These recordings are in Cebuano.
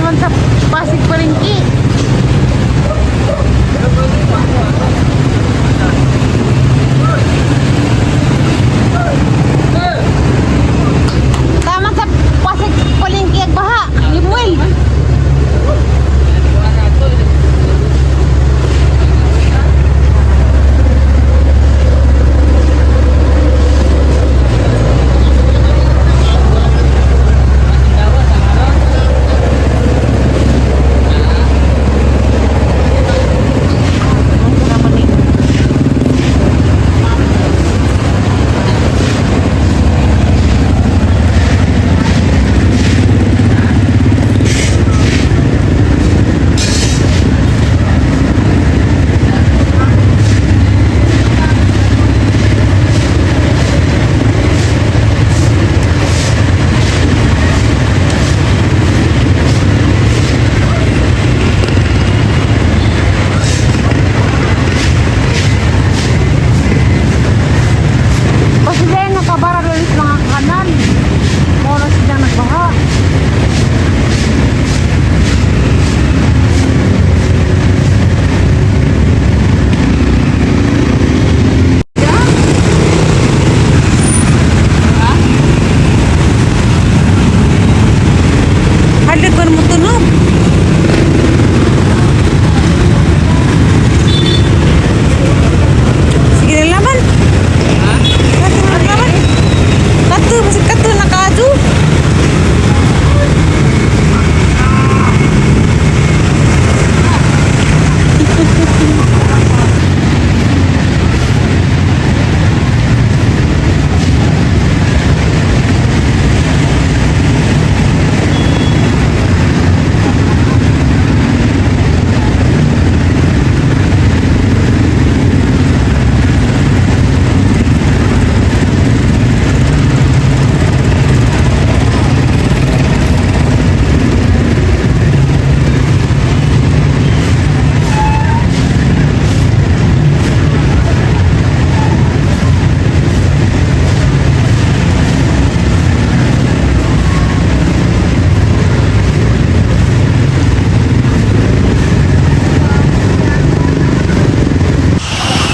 Taman sa Pasig Palengke. Taman sa Pasig Palengke ang baha. Limuel. Ano naman eh. Posible nakabara doon sa mga kanal. Mora sila nagbaha. Halit ba mo tunog? Sige na laman. Kato na laman. Kato, basta kato na kato.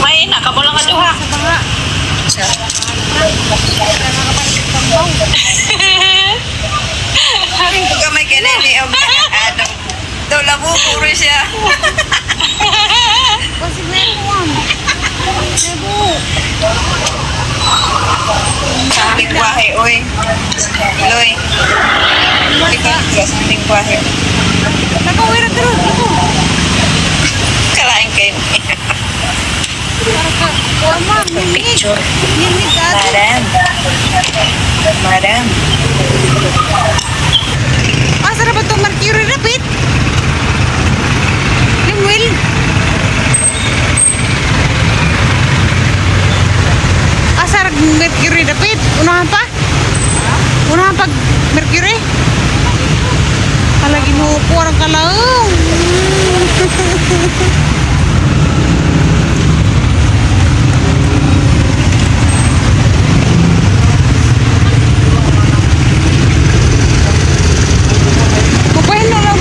May nakamo lang nga duha. Pagka may ganun eh, ano, daw labo puro siya. Posible ko. Nebo. Lingwahe, oy. Loy. Ikaw, lingwahe. Nakawira karon ako. Kalain kayo. Para ka kuan Picture. Ngingig ato. Madam. Madam. Asa na ba itong Mercury Rapid? Limuel. Asa ra Mercury Rapid? Unahan pa? Unahan pa Mercury? Palagi mo po ang kalaong. Kupahin na lang.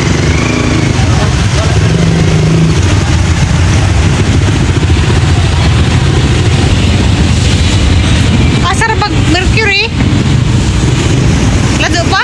Asa ra pag Mercury? Lado pa?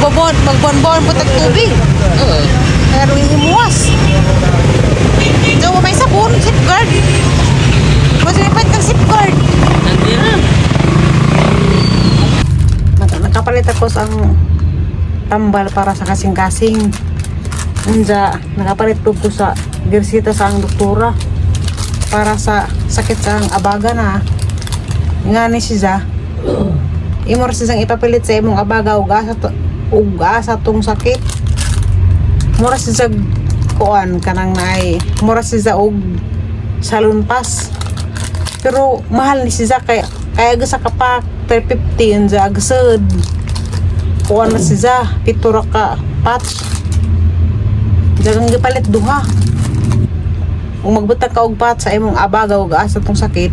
Magbon, magbonbon po tag tubig. Oo. Pero imuwas. So, may sabon, safeguard. Mas lipat ng safeguard. Nandira. Nakapalit ako sa ang tambal para sa kasing-kasing. Unja, nakapalit po ko sa girsita sa ang doktora para sa sakit sa ang abaga na. Nga ni siya, imor siyang ipapilit sa imong abaga ug asa ug asa tong sakit. Mura siya kuan kanang naay. Mura siya og salon pass. Pero mahal ni siya kay kaya sa kapak 350 unja agsud. Kuan na siya, pito ra ka patch. Jagang gipalit duha. Kung magbutang ka og patch sa imong abaga ug asa tong sakit,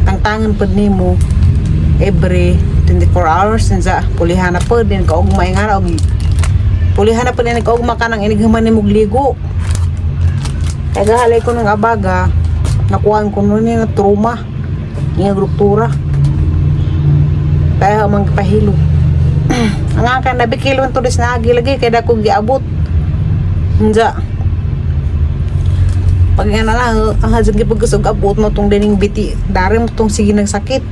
tangtangan pud nimo every 24 hours unsa pulihan na pud din kaugma nga og pulihan na pud din kaugma ka nang inighuman nimo og ligo. Kaya gahalay ko ng abaga, nakuhaan ko nun na trauma, nga ruptura. Kaya mang pahilo. Ang akan nabikilo ang tulis na agi lagi kaya dako giabot. Unja. Pag nga na lang, ang hadyan gipagkusog abot mo tong dining biti, dari mo tong sige nagsakit.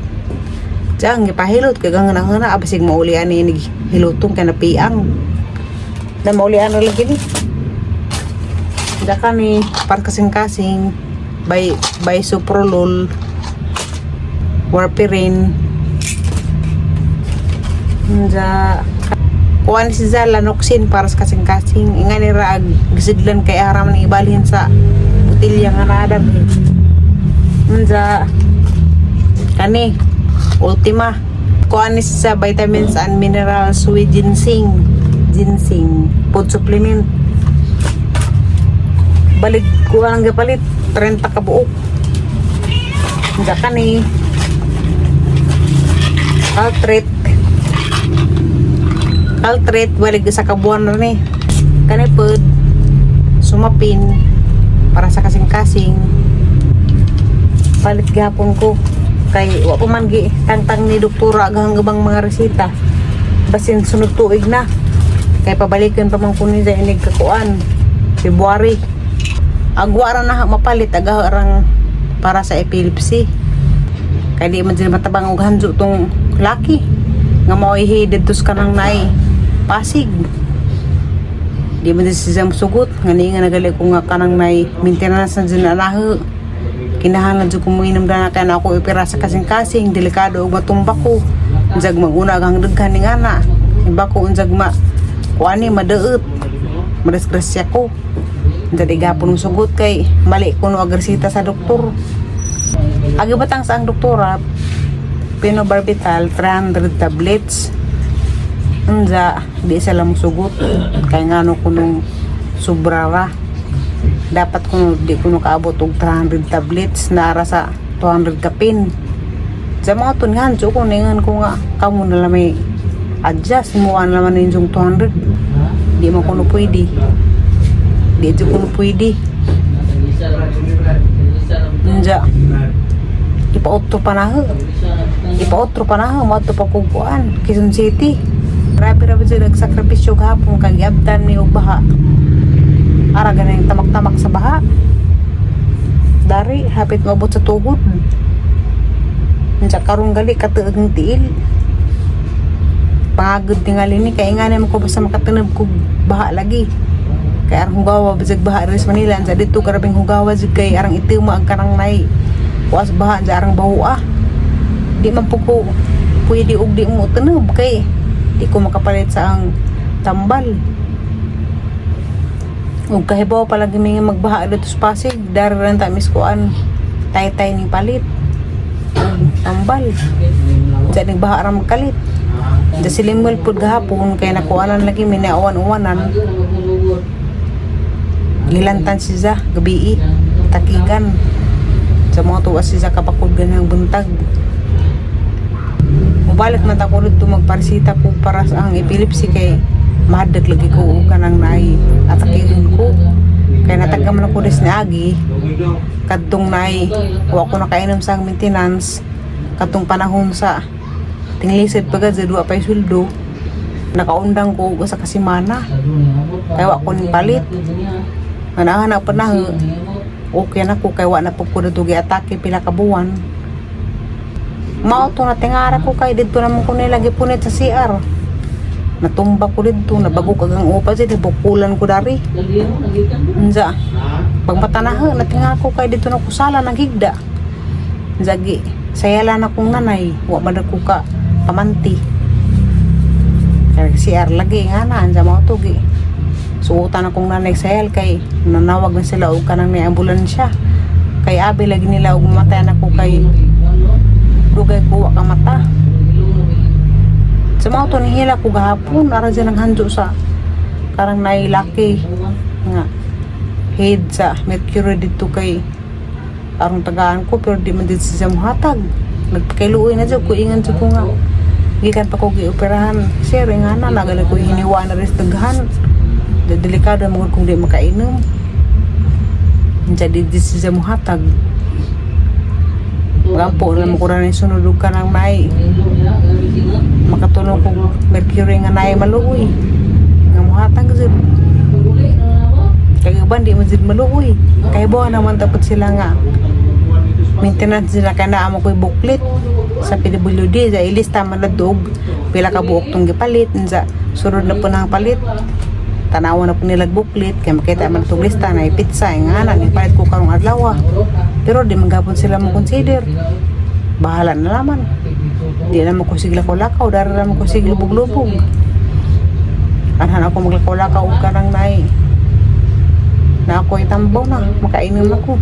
Diyan, gipahilot, kaya nga na abasig maulian ni inig hilutong kay napiang. Na maulian na lagi ni. Diyan ka ni, par kasing-kasing, by suprolol, warfarin, Unja, kuan si Zala Lanoxin para sa kasing-kasing. Inga ni Raag, gisidlan kay aram ni ibalhin sa botilya nga naadam. Unja, kani, ultima. Kuan ni sa vitamins and minerals with ginseng. Ginseng, food supplement. Balik kuan ang gipalit, 30 ka buok. Unja kani, Caltrate. Caltrate, balik sa kabuan na ni. Kani pod, sumapin, para sa kasing-kasing. Palit gihapon ko. Kay wa pa man gi tangtang ni doktora aghang gabang mga resita. Basin sunod tuig na. Kay pabalikan pa man ko ni inig kakuan. February. Agwa ra na mapalit aga arang para sa epilepsy. Kay di man sila matabang og hanjo tong laki nga mao'y didto sa kanang naay Pasig. Di man din siya musugot nga ni nga nagali ko nga kanang naay maintenance na dyan anaho. Kinahanglan jud ko moinom na kay na ako ipira sa kasing-kasing, delikado og matumba ko. Unsag maguna ang daghan ni ngana. Iba ko unsag ma kuani madeut. Madisgrasya ko. Unsa di gapon sugot kay mali ko no agresita sa doktor. Agi batang sa ang doktora, phenobarbital 300 tablets. Unja, di sila musugot. Kay ngano ko nung sobrara. Dapat ko di ko no kaabot og 300 tablets naara sa 200 kapin. Sa mga tungan, so ko ningan ko nga kamo na lang may adjust mo na naman yung 200. Di mo kuno pwede. Di jud kuno pwede. Unja, ipa-otro pa na ho. Ipa-otro pa na ho, mo pa kukuan, Quezon City. Grabe ra ba sila nagsakripisyo gahapon kag giabtan ni og baha. Ara ganang tamak-tamak sa baha. Dari hapit maabot sa tuhod. Unsa karon gali katuog ng tiil. Pagod tingali ni kay nga naman ko basta makatinab ko baha lagi. Kay arang hugawa bisag baha diri sa Manila sa dito grabeng hugawa jud kay arang itim ang kanang nay kuas baha sa arang baho ah. Di man po ko pwede og di mo tanob kay di ko makapalit sa ang tambal. Ug kahibaw palagi mi nga magbaha dito sa Pasig, dari ran ta miskuan taytay ning palit. Ug tambal. Sa nagbaha ra magkalit. Sa silimol pud gahapon kay nakuanan lagi mi naawan-uwanan. Gilantan siya gabi takigan. Sa mga tuwa siya kapakod ganang buntag. Mubalik man ta ko dito magparsita ko para sa ang epilepsy kay mahadlag lagi ko og kanang naay atakihon ko. Kay natagka man ako des ni agi kadtong naay wa ko nakainom sa ang maintenance kadtong panahon sa tinglisod pa gad sa duwa pa'y sweldo. Nakaundang ko og usa ka semana. Kay wa ko ning palit. Manahan pa na, okay na ko kay wa na pud ko dito giatake pila ka buwan. Mao to na tingara ko kay didto naman ko nila gipunit sa CR. Natumba ko didto, nabago kag ang upa sa bukulan ko dari. Unsa? Pagmata na ho, natinga ko kay didto na kusala naghigda. Zagi, sayala na kong nanay, wa man na ko ka pamanti. Kay CR lagi nga na, ansa mao to gi. Suotan akong nanay sayal kay nanawag na sila og kanang may ambulansya. Kay abi lagi nila og mamatay na ko kay dugay ko wa ka mata. Sa mga to nihila ko gahapon ara dyan ang handyo sa karang nailaki nga head sa Mercury dito kay arong tagaan ko, pero di man dito siya muhatag. Nagpakailuoy na dyan ko, ingan dyan ko nga gikan pa ko gioperahan, sir, nga na nagali ko hiniwa na rin sa daghan. Delikado mo kung di makainom. Jadi di siya muhatag. Gampo na mo ko rin sunod og kanang nay makatulong kong Mercury nga naay maluoy nga muhatag jud kay uban di man jud maluoy kay buwan naman tapos sila nga maintenance sila kay naa mo koy booklet sa PWD sa ilista man na og pila ka buok tong gipalit. Unsa sunod na po nang palit, tanawa na po nila booklet kay makita man tong lista na pizza nga na ni palit ko karong adlaw, pero di man gapon sila mo consider. Bahala na laman, di naman ko sige lakaw-lakaw, dari naman ko sige lubog-lubog. Anhan ako maglakaw-lakaw og kanang naay na ako itambaw na makainom ako.